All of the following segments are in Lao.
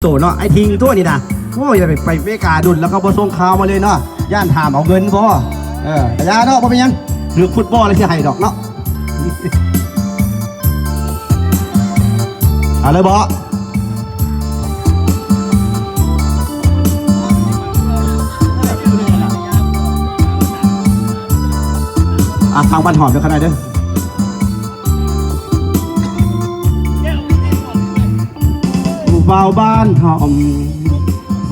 ໂອ້ເນາະ ໄອ້ທິງຕົວນີ້ນະ. ໂອ້ຍ ໄປ ໄປເມກາດົນແລ້ວກໍບໍ່ສົ່ງຂ່າວມາເລີຍເນາະ. ຢ້ານຖາມເອົາເງິນບໍ່? ເອີ ກະຢ່າເນາະ ບໍ່ເປັນຫຍັງ. ຖືກຟຸດບອນແລ້ວຊິໃຫ້ດອກເນາະ. ເອົາເລີຍບໍ່? ອ່ະ ຟັງບ້ານຫອມເດີ ຄະນະເດີ. ຜູ້ບ່າວບ້ານຫອມ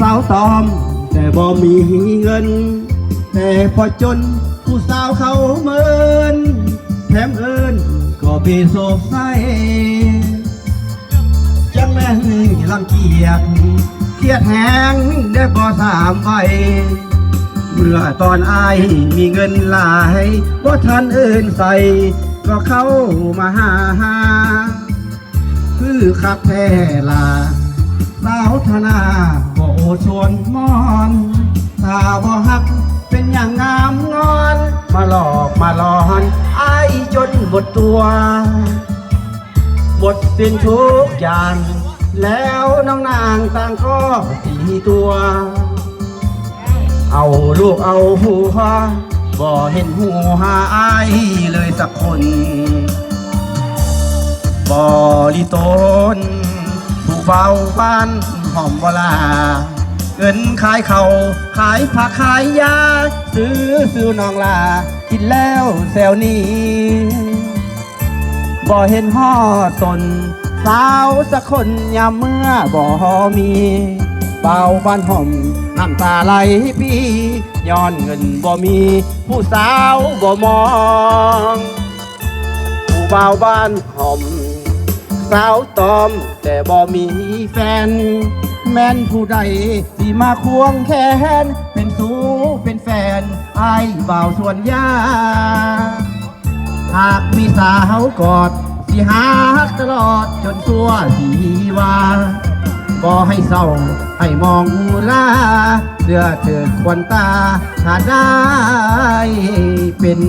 ສາວຕອມ ແຕ່ບໍ່ມີເງິນ ແຕ່ພໍຈົນ ຜູ້ສາວເຂົາເມີນ ແຖມເອີ້ນກໍເບໂຊກໃສ. ຈັກແມ່ນລັງກຽດ ຄຽດແຮງ ແດ່ບໍ່ສາມໄວ ເມື່ອຕອນອ້າຍມີເງິນຫຼາຍ ບໍ່ທັນເອີ້ນໃສ່ ກໍເຂົ້າມາຫາ. ຄືຄັກແທ້ລະ ສາວທະນາ ບໍ່ໂອຊວນມອນ ຖ້າບໍ່ຮັກເປັນຫຍັງງາມງອນ ມາຫຼອກມາຫຼອນ ອ້າຍຈົນໝົດຕົວ ໝົດສິ້ນທຸກຢ່າງ ແລ້ວນ້ອງນາງຕ່າງກໍຕີຕົວ ເອົາລູກເອົາຜົວ ບໍ່ເຫັນຫົວອ້າຍເລີຍສັກຄົນ. ບໍລິໂຕນ ຜູ້ບ່າວບ້ານຫອມບໍ່ລາ ເງິນຂາຍເຂົ້າ ຂາຍຜັກຂາຍຢາ ຊື້ ຊື້ນ້ອງຫຼ້າ ກິນແລ້ວແຊວໜີ. ບໍ່ເຫັນຮອດຕົນສາວສັກຄົນ ຍາມເມື່ອບໍ່ມີ ບ່າວບ້ານຫອມນ້ຳຕາໄຫຼປີ ຍ້ອນເງິນບໍ່ມີ ຜູ້ສາວບໍ່ມອງ. ຜູ້ບ່າວບ້ານຫອມ ສາວຕອມ ແຕ່ບໍ່ມີແຟນ ແມ່ນຜູ້ໃດທີ່ມາຄວງແຂນ ເປັນຊູເປັນແຟນ ອ້າຍບ່າວສວນຢາ. ຫາກມີສາວກອດ ຊິຮັກຕະຫຼອດຈົນຊົ່ວຊີວາ ບໍ່ໃຫ້ເສົ້າໃຫ້ມອງອູລາ ເຊື່ອເທີດຂວັນຕາ ຖ້າໄດ້ເປັນ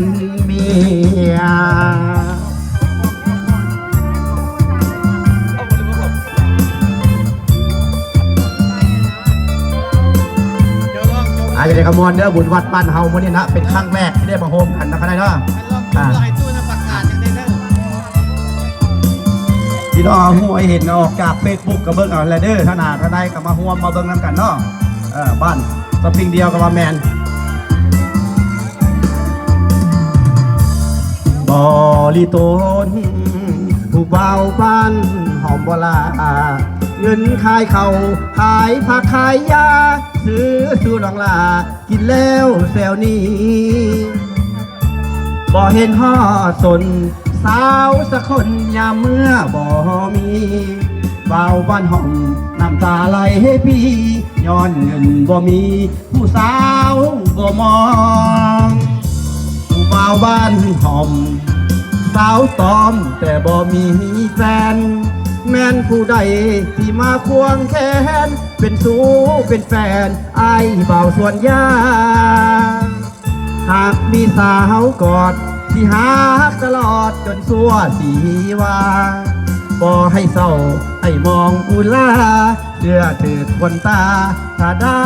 ເມຍ. ອ່າ ຢ່າໄດ້ຂະມວນເດີ ບຸນວັດບ້ານເຮົາມື້ນີ້ນະ ເປັນຄັ້ງແລກທີ່ໄດ້ມາໂຮມກັນນະ ຄະນະເດີ. ອ່າ ພີ່ນ້ອງເຮົາຮູ້ໃຫ້ເຫັນອອກຈາກເຟສບຸກກໍເບິ່ງເອົາແຫຼະເດີ ຖ້າໜ້າຖ້າໃດກໍມາຮ່ວມມາເບິ່ງນຳກັນເນາະ. ເອີ ບ້ານສະປຣິງເດວກໍວ່າແມ່ນ. ບໍລິໂຕນ ຜູ້ບ່າວບ້ານຫອມບໍ່ລາ ເງິນຂາຍເຂົ້າ ຂາຍຜັກຂາຍຢາ ຊື້ສູ່ນ້ອງຫຼ້າ ກິນແລ້ວແຊວໜີ. ບໍ່ເຫັນຮອດສົນສາວສັກຄົນ ຍາມເມື່ອບໍ່ມີ ບ່າວບ້ານຫອມນ້ຳຕາໄຫຼປີ ຍ້ອນເງິນບໍ່ມີ ຜູ້ສາວບໍ່ມອງ. ຜູ້ບ່າວບ້ານຫອມ ສາວຕອມ ແຕ່ບໍ່ມີແຟນ ແມ່ນຜູ້ໃດທີ່ມາຄວງແຂນ ເປັນຊູເປັນແຟນ ອ້າຍບ່າວສວນຢາ. ຫາກມີສາວກອດ ຊິຮັກຕະຫຼອດຈົນຊົ່ວຊີວາ ບໍ່ໃຫ້ເສົ້າໃຫ້ມອງອຸລາ ເຊື່ອເທີດຄົນຕາ ຖ້າໄດ້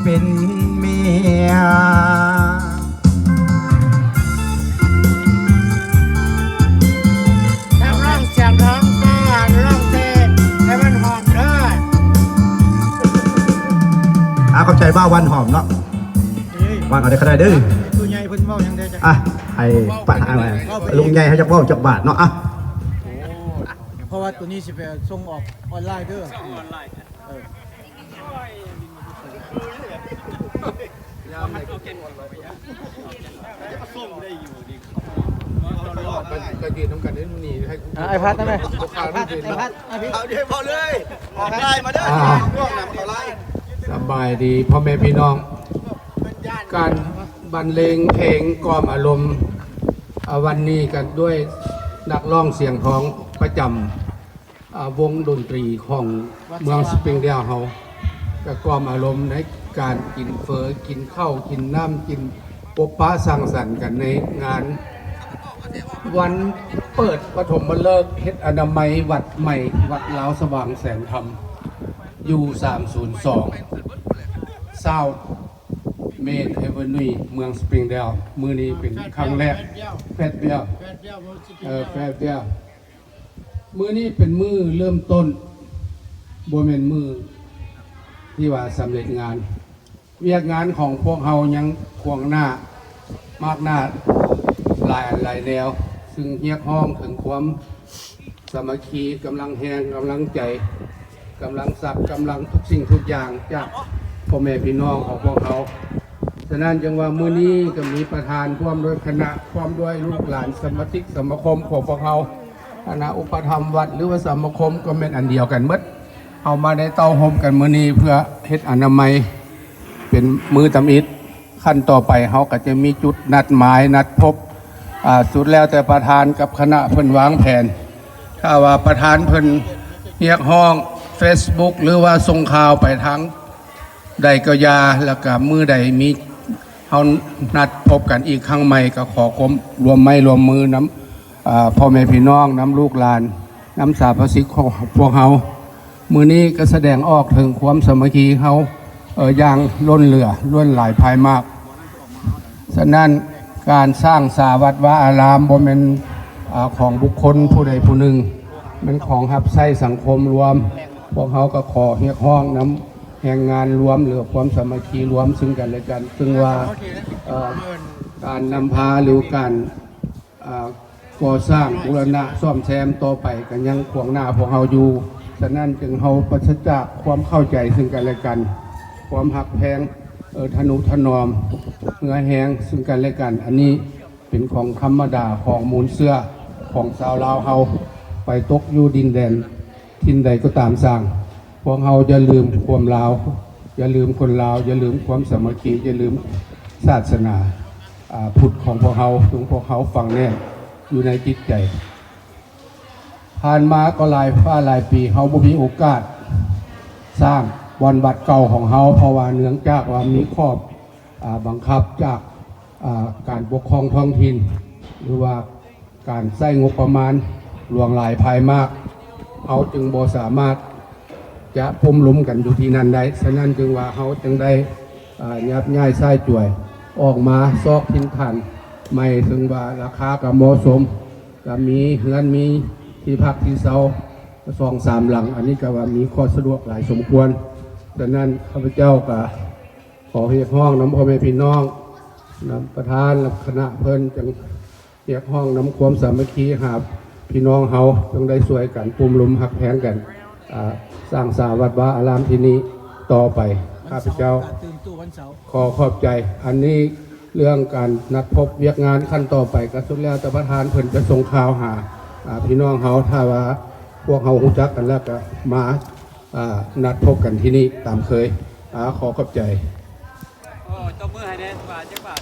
ເປັນເມຍ. ນັກຮ້ອງສຽງທອງກໍຮ້ອງແຕ່ໃນວັນຫອມເດີ. ອ່າ ຂອບໃຈບ່າວວັນຫອມເນາະ. ເອີຍ ວາງເອົາໄດ້ກໍໄດ້ເດີ. ຜູ້ໃຫຍ່ເພິ່ນເວົ້າຫຍັງແດ່ຈ້ະ? ອ່ະ ໃຫ້ປະ ລຸງໃຫຍ່ເຮົາຈະເວົ້າຈັກບາດເນາະ. ອ່ະ ເພາະວ່າໂຕນີ້ຊິໄປສົ່ງອອກອອນລາຍເດີ. ເອີ ຍາມໃດກໍເກັບ ຈະປະຊຸມໄດ້ຢູ່ດີ. ໄປຢືນນຳກັນເດ້ ນີ້ໃຫ້ ອ່າ ໄອ້ພັດນຳແມ່ ບໍ່ຂາດມັນເປັນ ໄອ້ພັດ ໄອ້ພັດ ເອົາເດ້ ເວົ້າເລີຍ ອອກລາຍມາເດີ. ອ່າ ພວກນຳເຂົ້າລາຍ. ສະບາຍດີພໍ່ແມ່ພີ່ນ້ອງ. ການບັນເລງເພງກ່ອມອາລົມ ອ່າ ວັນນີ້ກັນດ້ວຍນັກຮ້ອງສຽງທອງປະຈຳ ອ່າ ວົງດົນຕີຂອງເມືອງສະປຣິງເດວເຮົາ ກະກ່ອມອາລົມໃນການກິນເຝີ ກິນເຂົ້າ ກິນນ້ຳ ກິນພົບປະສັງສັນກັນໃນງານວັນ ເປີດປະຖົມມະເລີກເຮັດອະນາໄມວັດໃໝ່ ວັດລາວສະຫວ່າງແສງທຳ ຢູ່ສາມສູນສອງ South Main Avenue ເມືອງ Springdale. ມື້ນີ້ເປັນຄັ້ງແລກ ແຟດດຽວ ເອີ ແຟດດຽວ ມື້ນີ້ເປັນມື້ເລີ່ມຕົ້ນ ບໍ່ແມ່ນມື້ທີ່ວ່າສຳເລັດງານ. ວຽກງານຂອງພວກເຮົາຍັງຂວາງໜ້າ ມາກໜ້າ ຫຼາຍອັນຫຼາຍແນວ, ຊຶ່ງຮຽກຮ້ອງເຖິງຄວາມສາມັກຄີ, ກຳລັງແຮງ, ກຳລັງໃຈ, ກຳລັງຊັບ, ກຳລັງທຸກສິ່ງທຸກຢ່າງຈາກພໍ່ແມ່ພີ່ນ້ອງຂອງພວກເຮົາ. ສະນັ້ນຈຶ່ງວ່າມື້ນີ້ກໍມີປະທານພ້ອມດ້ວຍຄະນະ, ພ້ອມດ້ວຍລູກຫຼານສະມາຊິກສະມາຄົມຂອງພວກເຮົາ, ຄະນະອຸປະຖຳວັດ ຫຼືວ່າສະມາຄົມກໍແມ່ນອັນດຽວກັນໝົດ. ເຮົາມາໄດ້ເຕົ້າໂຮມກັນມື້ນີ້ເພື່ອເຮັດອະນາໄມ ເປັນມື້ທຳອິດ. ຂັ້ນຕໍ່ໄປເຮົາກໍຈະມີຈຸດນັດໝາຍນັດພົບ ອາ ສຸດແລ້ວແຕ່ປະທານກັບຄະນະເພິ່ນວາງແຜນ. ຖ້າວ່າປະທານເພິ່ນຮຽກຮ້ອງ Facebook ຫຼືວ່າສົ່ງຂ່າວໄປທາງໃດກໍຢ່າ, ແລ້ວກໍມື້ໃດມີ ເຮົານັດພົບກັນອີກຄັ້ງໃໝ່ ກໍຂໍຄວາມຮ່ວມໄມ້ຮ່ວມມືນຳ ອາ ພໍ່ແມ່ພີ່ນ້ອງ, ນຳລູກຫຼານ, ນຳສາມະຊິກຂອງພວກເຮົາ. ມື້ນີ້ກໍສະແດງອອກເຖິງຄວາມສາມັກຄີເຮົາ ເອີ ຢ່າງລົ້ນເຫຼືອ, ລ້ວນຫຼາຍພາຍມາກ. ສະນັ້ນ ການສ້າງສາວັດວາອາລາມບໍ່ແມ່ນ ອາ ຂອງບຸກຄົນຜູ້ໃດຜູ້ໜຶ່ງ, ແມ່ນຂອງຮັບໃຊ້ສັງຄົມລວມ. ພວກເຮົາກໍຂໍຮຽກຮ້ອງນຳແຮງງານລວມ ຫຼືຄວາມສາມັກຄີລວມຊຶ່ງກັນແລະກັນ, ຊຶ່ງວ່າ ເອີ ການນຳພາ ຫຼືການ ອາ ກໍ່ສ້າງບູລະນະສ້ອມແຊມຕໍ່ໄປກໍຍັງຂວາງໜ້າພວກເຮົາຢູ່. ສະນັ້ນຈຶ່ງເຮົາປາສະຈາກຄວາມເຂົ້າໃຈຊຶ່ງກັນແລະກັນ, ຄວາມຮັກແພງ ເອີ ທະນຸຖະໜອມ ເຫື່ອແຮງຊຶ່ງກັນແລະກັນ. ອັນນີ້ເປັນຂອງທຳມະດາຂອງມູນເຊື້ອຂອງຊາວລາວເຮົາ ໄປຕົກຢູ່ດິນແດນ ຖິ່ນໃດກໍຕາມຊ່າງ, ພວກເຮົາຢ່າລືມຄວາມລາວ, ຢ່າລືມຄົນລາວ, ຢ່າລືມຄວາມສາມັກຄີ, ຢ່າລືມສາສະໜາ ອາ ພຸດຂອງພວກເຮົາ, ຈົ່ງພວກເຮົາຝັງແໜ້ນຢູ່ໃນຈິດໃຈ. ຜ່ານມາກໍຫຼາຍຟ້າຫຼາຍປີ, ເຮົາບໍ່ມີໂອກາດສ້າງບ່ອນວັດເກົ່າຂອງເຮົາ, ເພາະວ່າເນື່ອງຈາກວ່າມີຂໍ້ ອາ ບັງຄັບຈາກ ອາ ການປົກຄອງທ້ອງຖິ່ນ ຫຼືວ່າ ການໃຊ້ງົບປະມານຫຼວງຫຼາຍພາຍມາກ, ເຮົາຈຶ່ງບໍ່ສາມາດຈະປຸ້ມລຸມກັນຢູ່ທີ່ນັ້ນໄດ້. ສະນັ້ນຈຶ່ງວ່າເຮົາຈຶ່ງໄດ້ ອາ ຫຍາບຍ້າຍຊ້າຍຈວຍອອກມາຊອກຖິ່ນຖານໃໝ່, ເຊິ່ງວ່າລາຄາກໍເໝາະສົມ, ກໍມີເຮືອນມີທີ່ພັກທີ່ເຊົາສອງສາມຫຼັງ. ອັນນີ້ກໍວ່າມີຂໍ້ສະດວກຫຼາຍສົມຄວນ. ສະນັ້ນ ຂ້າພະເຈົ້າກໍ ຂໍຮຽກຮ້ອງນຳພໍ່ແມ່ພີ່ນ້ອງ, ນຳປະທານ ນຳຄະນະເພິ່ນ, ຈັ່ງຮຽກຮ້ອງນຳຄວາມສາມັກຄີຫາພີ່ນ້ອງເຮົາ, ຈົ່ງໄດ້ຊ່ວຍກັນປຸ້ມລຸມຮັກແພງກັນ, ອາ ສ້າງສາວັດວາອາລາມທີ່ນີ້ຕໍ່ໄປ. ຂ້າພະເຈົ້າ ວັນເສົາ ກະຕື່ມຕູ້ວັນເສົາ ຂໍຂອບໃຈ. ອັນນີ້ເລື່ອງການນັດພົບວຽກງານຂັ້ນຕໍ່ໄປ ກະສຸດແລ້ວແຕ່ປະທານເພິ່ນຈະສົ່ງຂ່າວຫາ ອາ ພີ່ນ້ອງເຮົາ. ຖ້າວ່າພວກເຮົາຮູ້ຈັກກັນແລ້ວ ກະມາ ອາ ນັດພົບກັນທີ່ນີ້ຕາມເຄີຍ. ອາ ຂໍຂອບໃຈ. ໂອ້ ຕົບມືໃຫ້ແດ່ ວ່າຈັກບາດ.